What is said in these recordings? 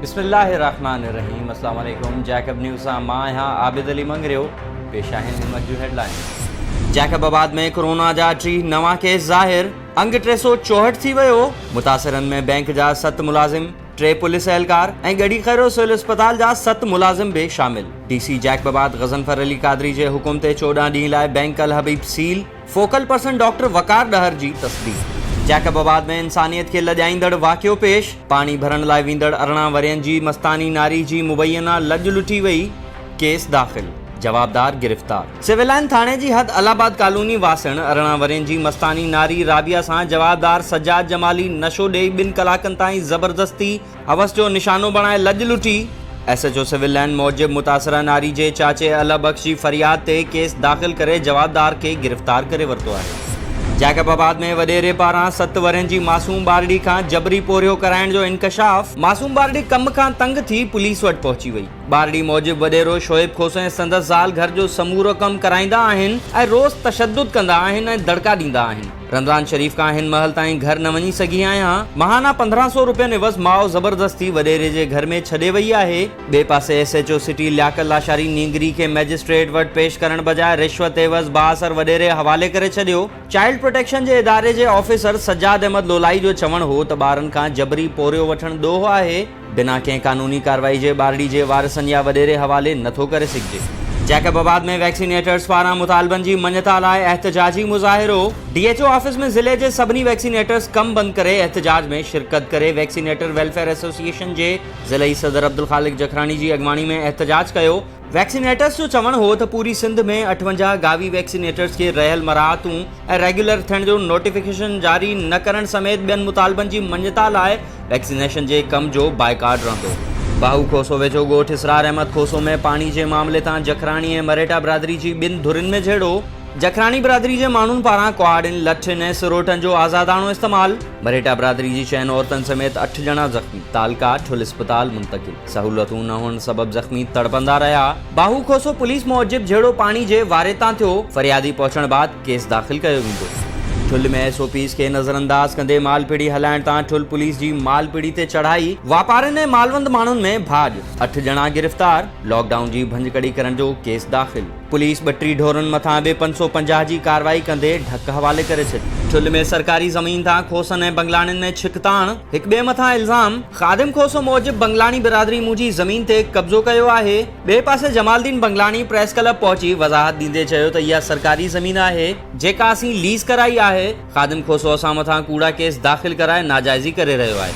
بسم الله الرحمٰن الرحيم اسلام عليڪم جيڪب نيوز سان مان آهيان عابد علي مڱريو پيش آهن هن وقت جون هيڊلائنز. جيڪب آباد ۾ ڪورونا جا 30 نوان ڪيس ظاهر، انگ 364 ٿي ويو، متاثرن ۾ بئنڪ جا ست ملازم، ٽي پوليس اهلڪار ۽ ڳڙهي خيرو سول اسپتال جا ست ملازم به شامل. ڊي سي جيڪب آباد غضنفر علي قادري جي حڪم تي 14 ڏينهن لاء bank Al Habib seal, focal person doctor Waqar Dahar جي تصديق. جيڪب آباد ۾ انسانيت کي لڄائيندڙ واقعو پيش، پاڻي ڀرڻ لاء ويندڙ 18 ورهين جي مستاني ناري جي مبينا لڄ لٽي وئي، ڪيس داخل، جوابدار گرفتار. سول لائن ٿاڻي جي حد الله آباد ڪالوني واسڻ 18 ورهين جي مستاني ناري رابعه سان جوابدار سجاد جمالي نشو ڏئي ٻن ڪلاڪن تائين زبردستي حوس جو نشانو بڻائي لڄ لٽي، S H O civil line موجب متاثره ناري جي چاچي الله بخش جي فرياد تي ڪيس داخل ڪري جوابدار کي گرفتار ڪري ورتو آهي. جيڪب آباد ۾ وڏيري پاران ست ورهين جي معصوم ٻارڙي کان جبري پورهيو ڪرائڻ جو انڪشاف، معصوم ٻارڙي ڪم کان تنگ ٿي پوليس وٽ پهچي وئي، ٻارڙي موجب وڏيرو شعيب کوسو ۽ سندس زال گهر جو سمورو ڪم ڪرائيندا آهن ۽ روز تشدد ڪندا آهن ۽ دڙڪا ڏيندا آهن. رمضان شريف کان هن مهل تائين گهر نه وڃي سگهي آهيان، ماهانه 15 سو روپين عيوض ماء زبردستي وڏيري جي گهر ۾ ڇڏي وئي آهي، ٻئي پاسي S H O city Liaquat Lashari نينگري کي مئجسٽريٽ وٽ پيش ڪرڻ بجاء رشوت عيوض بااثر وڏيري حوالي ڪري ڇڏيو، چائلڊ پروٽيڪشن جي اداري جي آفيسر سجاد احمد لولائي جو چوڻ هو ته ٻارن کان جبري پورهيو وٺڻ ڏوهه آهي، بنا ڪنهن قانوني ڪارروائي جي ٻارڙي جي وارثن يا وڏيري حوالي نه ٿو ڪري سگهجي. جيڪب آباد ۾ ويڪسينيٽرز پاران مطالبن جي مڃتا لاء احتجاجي مظاهرو، ڊي ايڇ او آفيس ۾ ضلعي جي سڀني ويڪسينيٽرز ڪم بند ڪري احتجاج ۾ شرڪت ڪري ويڪسينيٽر ويلفيئر ايسوسيئيشن جي ضلعي صدر عبدالخالق جکراڻي جي اڳواڻي ۾ احتجاج ڪيو، ويڪسينيٽرز جو چوڻ هو ته پوري سنڌ ۾ 58 گاوي ويڪسينيٽرز کي رهيل مراعتون ۽ ريگيولر ٿيڻ جو نوٽيفڪيشن جاري نه ڪرڻ سميت ٻين مطالبن جي مڃتا لاء ويڪسينيشن جي ڪم جو بائيڪاٽ رهندو. باهو کوسو ويجهو ڳوٺ اسرار احمد کوسو ۾ پاڻي جي معاملي تان جکراڻي ۽ مرهيٽا برادري جي ٻن ڌرين ۾ جهيڙو، جکراڻي برادري جي ماڻهن پاران ڪهاڙين، لٺين ۽ سروٽن جو آزاداڻو استعمال، مرهيٽا برادري جي چئن عورتن سميت اٺ ڄڻا زخمي، تعلقه ٺل اسپتال منتقل، سهولتون نه هئڻ سبب زخمي تڙپندا رهيا، باهو کوسو پوليس موجب جهيڙو پاڻي جي واري تان ٿيو، فريادي پهچڻ بعد ڪيس داخل ڪيو ويندو. ٺل ۾ ايس او پيز کي نظرانداز ڪندي مال پيڙهي هلائڻ تان ٺل پوليس جي مال پيڙهي تي چڙهائي، واپارين ۽ مالوند ماڻهن ۾ ڀاڄ، اٺ ڄڻا گرفتار، لاڪ ڊائون جي ڀڃڪڙي ڪرڻ جو ڪيس داخل. پوليس ٻٽي ڍورن مٿان به 550 جي ڪارروائي ڪندي ڍڪ حوالي ڪري ڇڏي. ٺل ۾ سرڪاري زمين تان کوسن ۽ بنگلاڻين ۾ ڇڪتاڻ، هڪ ٻئي مٿان الزام، خادم کوسو موجب بنگلاڻي برادري منهنجي زمين تي قبضو ڪيو آهي، ٻئي پاسي جمال الدين بنگلاڻي پريس ڪلب پهچي وضاحت ڏيندي چيو ته اها سرڪاري زمين آهي، جيڪا اسين ليز ڪرائي آهي، خادم کوسو اسان مٿان ڪوڙا ڪيس داخل ڪرائي ناجائزي ڪري رهيو آهي.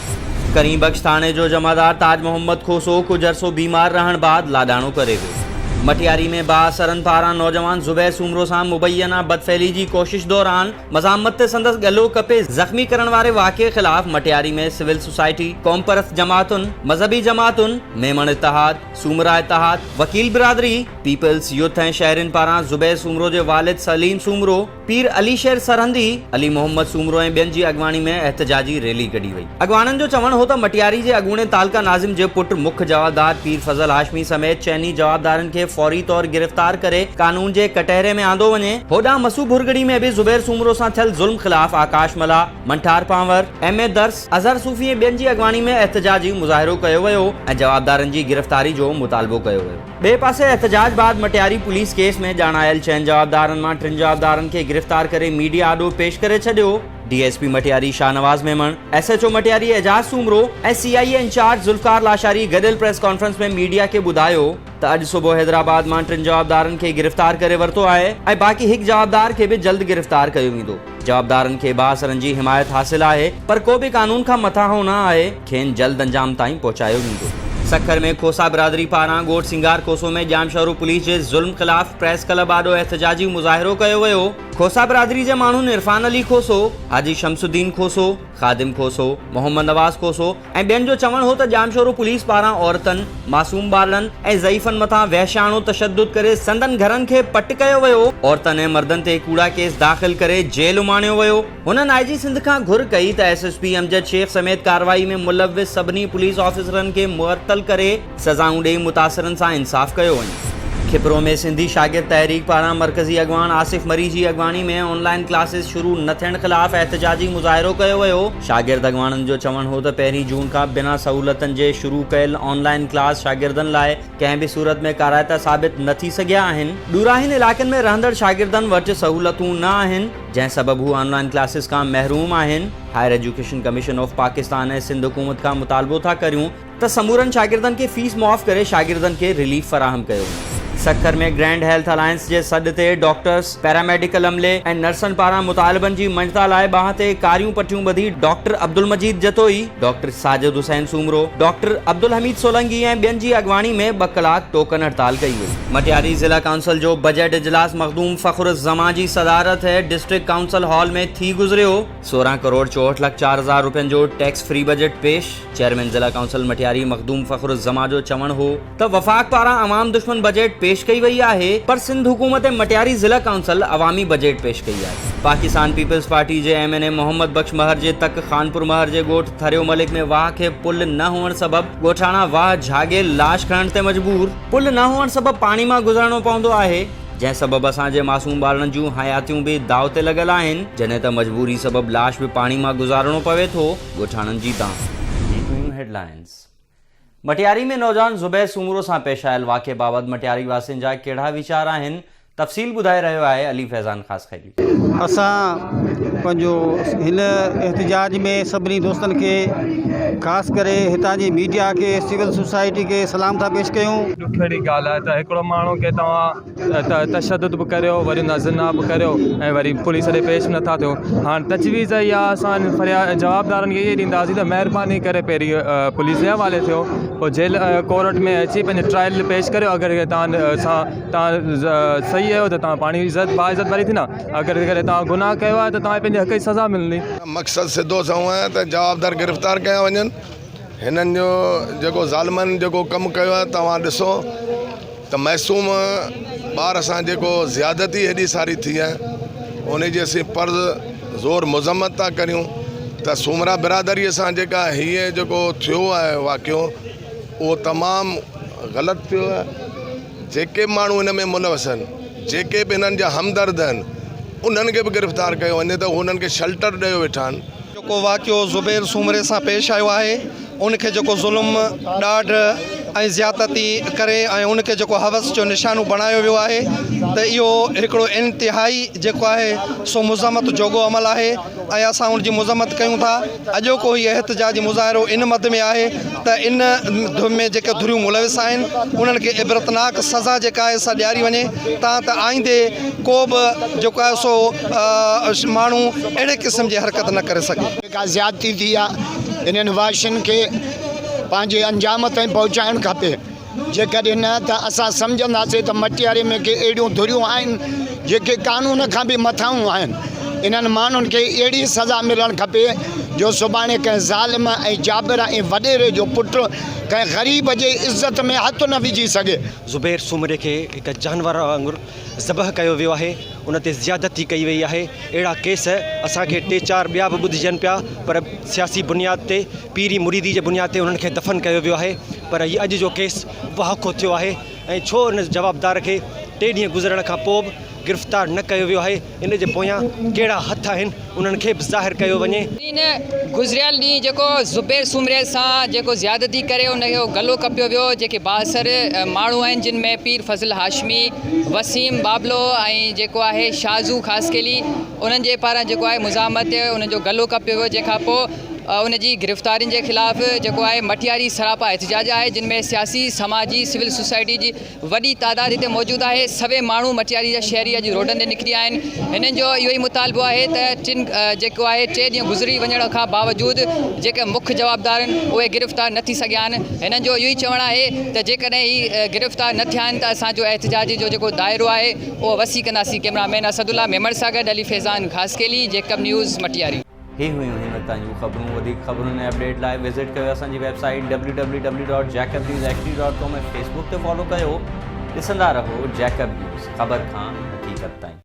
ڪريم بخش ٿاڻي جو جمعدار تاج محمد کوسو ڪجهه عرصو بيمار رهڻ بعد لاڏاڻو ڪري ويو. مٽياري ۾ بااثرن پاران نوجوان زبير سومرو سان مبينا بدفعلي جي ڪوشش دوران مزاحمت تي سندس ڳلو ڪپي زخمي ڪرڻ واري واقعي خلاف مٽياري ۾ سول سوسائٽي، قومپرست جماعتن، مذهبي جماعتن، ميمڻ اتحاد، سومرا اتحاد، وڪيل برادري، پيپلز يوٿ ۽ شهرين پاران زبير سومرو جي والد سليم سومرو، پير علي شير سرهندي، علي محمد سومرو ۽ ٻين جي اڳواڻي ۾ احتجاجي ريلي ڪڍي وئي. اڳواڻن جو چوڻ هو ته مٽياري جي اڳوڻي تعلقه ناظم جي پٽ مک جوابدار پير فضل هاشمي سميت چئني جوابدارن کي فوري طور گرفتار ڪري قانون جي ڪٽهري ۾ آندو وڃي. هوڏانهن مسو ڀرڳڙي ۾ به زبير سومرو سان ٿيل ظلم خلاف آڪاش ملاح، منٺار پانور، ايم اي درس، اظهر صوفي ۽ ٻين جي اڳواڻي ۾ احتجاجي مظاهرو ڪيو ويو ۽ جوابدارن جي گرفتاري جو مطالبو ڪيو ويو. ٻئي پاسي احتجاج بعد مٽياري پوليس ڪيس ۾ ڄاڻايل چئن جوابدارن مان ٽن جوابدارن کي گرفتار ڪري ميڊيا آڏو پيش ڪري ڇڏيو. D S P Matiari Shahnawaz Memon, S H O Matiari Ejaz Soomro ۽ C I A incharge Zulfiqar Lashari گڏيل پريس ڪانفرنس ۾ ميڊيا کي ٻڌايو ته اڄ صبح حيدرآباد مان ٽن جوابدارن کي گرفتار ڪري ورتو آهي ۽ باقي هڪ جوابدار کي به جلد گرفتار ڪيو ويندو. جوابدارن کي بااثرن جي حمايت حاصل آهي پر ڪو به قانون کان مٿانهون نه آهي. کين جلد انجام تائين پهچايو ويندو. سکر ۾ کوسا برادري پاران ڳوٺ سينگار کوسو ۾ ڄامشورو پوليس جي ظلم خلاف پريس ڪلب آڏو احتجاجي مظاهرو ڪيو ويو. کوسا برادري جي ماڻهن عرفان علي کوسو، حاجي شمس الدين کوسو، خادم کوسو، محمد نواز کوسو ۽ ٻين جو چوڻ هو ته ڄامشورو پوليس پاران عورتن، معصوم ٻارڙن ۽ ضعيفن مٿان وحشياڻو تشدد ڪري سندن گهرن کي پٽ ڪيو ويو، عورتن ۽ مردن تي ڪوڙا ڪيس داخل ڪري جيل اماڻيو ويو. هنن آء جي سنڌ کان گهر ڪئي ته S S P Amjad Shaikh سميت ڪارروائي ۾ ملوث سڀني پوليس آفيسرن کي معطل ڪري سزائون ڏئي متاثرن سان انصاف ڪيو وڃي. کپرو ۾ سنڌي شاگرد تحريڪ پاران مرڪزي اڳواڻ آصف مري جي اڳواڻي ۾ آن لائين ڪلاسز شروع نه ٿيڻ خلاف احتجاجي مظاهرو ڪيو ويو. شاگرد اڳواڻن جو چوڻ هو ته پهرين جون کان بنا سهولتن جي شروع ڪيل آن لائين ڪلاس شاگردن لاء ڪنهن به صورت ۾ ڪارائتا ثابت نه ٿي سگهيا آهن، ڏوراهين علائقن ۾ رهندڙ شاگردن وٽ سهولتون نه آهن، جنهن سبب هو آن لائين ڪلاسز کان محروم آهن. Higher education commission of Pakistan ۽ Sindh حڪومت کان مطالبو ٿا ڪريون ته سمورن شاگردن کي فيس معاف ڪري شاگردن کي رليف فراهم ڪيو وڃي. سکر ۾ گرينڊ هيلٿ الائنس جي سڏ تي ڊاڪٽرز، پيراميڊيڪل عملي ۽ نرسن پاران مطالبن جي مڃتا لاء ٻانهن تي ڪاريون پٽيون ٻڌي doctor Abdul Majeed Jatoi, doctor Sajid Hussain Soomro, doctor Abdul Hameed Solangi ۽ ٻين جي اڳواڻي ۾ ٻه ڪلاڪ ٽوڪن هڙتال ڪئي وئي. مٽياري ضلع ڪائونسل جو بجيٽ اجلاس مخدوم فخر الزمان جي صدارت هيٺ ڊسٽرڪٽ ڪائونسل هال ۾ ٿي گذريو. 16 ڪروڙ 64 لک 4000 روپين جو ٽيڪس فري بجيٽ پيش. چيئرمين ضلع ڪائونسل مٽياري مخدوم فخر الزمان جو چوڻ هو ته وفاق پاران عوام دشمن بجيٽ پيش ڪئي وئي آهي پر سنڌ حڪومت ۽ مٽياري ضلع ڪائونسل عوامي بجيٽ پيش ڪئي آهي. پاڪستان پيپلز پارٽي جي M N A Muhammad Bakhsh Mahar جي تڪ خانپور مهر جي ڳوٺ ٿريو ملڪ ۾ واهه کي پل نه هئڻ سبب ڳوٺاڻا واهه جهاڳي لاش کڻڻ تي مجبور، پل نه هئڻ سبب پاڻي مان گذرڻو پوندو آهي، جنهن سبب اسان جي معصوم ٻارڙن جون حياتيون به داء تي لڳل آهن، جڏهن ته مجبوري سبب لاش به پاڻي مان گذارڻو پوي ٿو، ڳوٺاڻن جي دانهن. هي هيون هيڊلائنز. مٽياري ۾ نوجوان زبير سومرو سان پيش آيل واقعي بابت مٽياري واسين جا ڪهڙا ويچار آهن، تفصيل ٻڌائي رهيو آهي علي فيضان خاصخيلي. اسان پنهنجو هن احتجاج ۾ سڀني دوستن کي خاص ڪري هتان جي ميڊيا کي سول سوسائٽي کي سلام ٿا پيش ڪيون. ڏکيڙي ڳالهه آهي ته هڪڙو ماڻهو کي توهان تشدد به ڪريو وري ان زنا به ڪريو ۽ وري پوليس ڏي پيش نٿا ٿيو هاڻ تجويز اها اسان فرياد جوابدارن کي اهي ڏينداسين ته مهرباني ڪري پهرين پوليس جي حوالي ٿيو پوء جيل ڪورٽ ۾ اچي پنهنجو ٽرائل پيش ڪريو اگر توهان سان توهان صحيح آهيو ته توهان پاڻي عزت باعزت بري ٿيندا اگر جيڪڏهن توهان گناهه ڪيو آهي ته توهان کي پنهنجي حق جي سزا ملندي. مقصد سڌو سنئون آهي ته جوابدار گرفتار ڪيا وڃن هنن جو جيڪو ظالمن جيڪو ڪم ڪيو آهي توهان ڏسو ته معصوم ٻار سان جيڪو زيادتي هيڏي ساري ٿي آهي ان جي اسين پر زور مذمت ٿا ڪريون ته سومرا برادري سان جيڪا هيء جيڪو ٿيو آهي واقعو اهو تمام غلط ٿيو آهي جيڪي به ماڻهو ان ۾ ملوث آهن، جيڪي به هنن جا همدرد آهن، انهن کي به گرفتار ڪيو وڃي ته هو هنن کي شيلٽر ڏيو ويٺا آهن. جيڪو واقعو زبير سومري سان پيش آيو آهي ان کي جيڪو ظلم، ڏاڍ ۽ زيادتي ڪري ۽ ان کي جيڪو حوس جو نشانو بڻايو ويو آهي ته اهو هڪڙو انتهائي جيڪو آهي سو مذمت جوڳو عمل آهي ۽ اسان ان جي مذمت ڪيون ٿا اڄوڪو هي احتجاجي مظاهرو ان مد ۾ آهي ته ان ۾ جيڪي ڌريون ملوث آهن انهن کي عبرتناڪ سزا جيڪا آهي سا ڏياري وڃي تان ته آئيندي ڪو به جيڪو آهي سو ماڻهو اهڙي قسم جي حرڪت نه ڪري سگهي. جيڪا زيادتي ٿي آهي انهن وحشين کي پنهنجي انجام تائين پهچائڻ کپي جيڪڏهن نه ته اسان سمجهنداسين ته مٽياري ۾ ڪي اهڙيون ڌريون آهن جيڪي قانون کان به مٿانهون آهن انهن ماڻهن کي اهڙي سزا ملڻ کپي جو سڀاڻي ڪنهن ظالم ۽ جابر ۽ وڏيري جو پٽ ڪنهن غريب جي عزت ۾ هٿ نه وجهي سگهي. زبير سومري کي هڪ جانور وانگر ذبح ڪيو ويو آهي ان تي زيادتي ڪئي وئي آهي اهڙا ڪيس اسان کي ٽي چار ٻيا به ٻڌجن پيا پر سياسي بنياد تي پيري مريدي جي بنياد تي انهن کي دفن ڪيو ويو آهي پر هي اڄ جو ڪيس واهکو ٿيو آهي ۽ ڇو ان جوابدار کي ٽي ڏينهن گذرڻ کان پوء به گرفتار نه ڪيو ويو آهي ان جي پويان ڪهڙا هٿ آهن انهن کي به ظاهر ڪيو وڃي. گذريل ڏينهن جيڪو زبير سومري سان جيڪو زيادتي ڪري ان جو گلو ڪپيو ويو جيڪي بااثر ماڻهو آهن جن ۾ پير فضل هاشمي وسيم بابلو ۽ جيڪو آهي شازو خاصخيلي انهن جي پاران جيڪو آهي مزاحمت انهن جو گلو ڪپيو ويو جنهن کان پوء ان جي گرفتارين جي خلاف جيڪو آهي مٽياري سراپا احتجاج آهي جن ۾ سياسي سماجي سول سوسائٽي جي وڏي تعداد هتي موجود آهي، سوين ماڻهو مٽياري جا شهري اڄ روڊن تي نڪري آيا آهن، هنن جو اهو ئي مطالبو آهي ته ٽن جيڪو آهي ٽي ڏينهن گذري وڃڻ کان باوجود جيڪي مک جوابدار آهن اهي گرفتار نه ٿي سگهيا آهن، هنن جو اهو ئي چوڻ آهي ته جيڪڏهن هي گرفتار نه ٿيا آهن ته اسان جو احتجاجي جو جيڪو دائرو آهي اهو وسيع ڪنداسين، ڪئميرا مين اسدالله ميمڻ سان گڏ علي فيضان خاصخيلي، جيڪب نيوز، مٽياري. هي هيون هن وقت تائين جون خبرون وڌيڪ خبرن ۽ اپڊيٽ لاء وزٽ ڪيو اسان جي web site W W W dot Jacob news H D dot com ۽ Facebook تي فالو ڪيو ڏسندا رهو جيڪب نيوز خبر کان حقيقت تائين.